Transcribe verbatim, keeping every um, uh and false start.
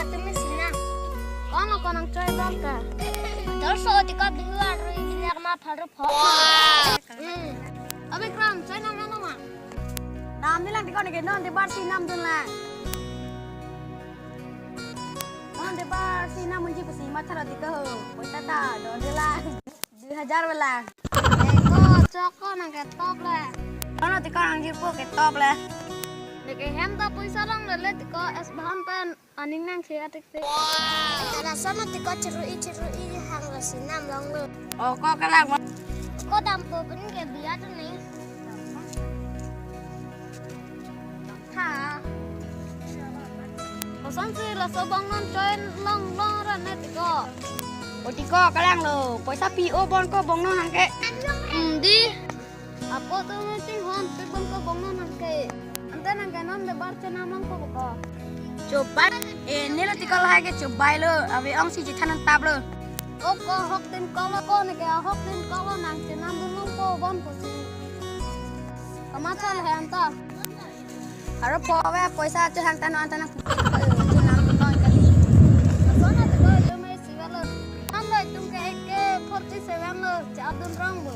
Tumi sinam. Kono kono choi bom ta. Dorso tiko Bihu arui binyar ma pharu pho. Hmm. Abikram, choi nam ano ma? Nam nilang tiko neke non debar sinam dun lang. Non debar sinam unji pusi matharo tiko. Poisa ta don de lang. Dui hajar bela. Eko choko nang ketok le. Kono tiko nang jipo ketok le. Neke hem ta poisa long le le tiko es bahan pen aning nang che atik te. Laso no tiko cheru-i cheru-i hang lo sinam long lo. O ko kalang. Ko dampo pen ke biya tu ni. Ha. Koson si laso bong non choi long long ran ne tiko. O tiko kalang lo. Poisa pi o bon ko bong non hangke. Hmm, di. Apo tu mesti hon pi bon ko bong non hangke. Ante nang ke non debar chenam long ko ko. Chobai. Eh, nelo tiko lahai ke chobai lo. Ave ong si chethan non tap lo. O ko hok tin ko lo ko neke hok tin ko lo nang chenam dun long ko bon ko si. Kamatha le anta. Aro po ave poisa chehang tano anta nang pupit ko, eh, chenam dun long kali. Aso na tiko yo me si velo. Anta itum ke ek ke forty seven lo, cha dun rong bo.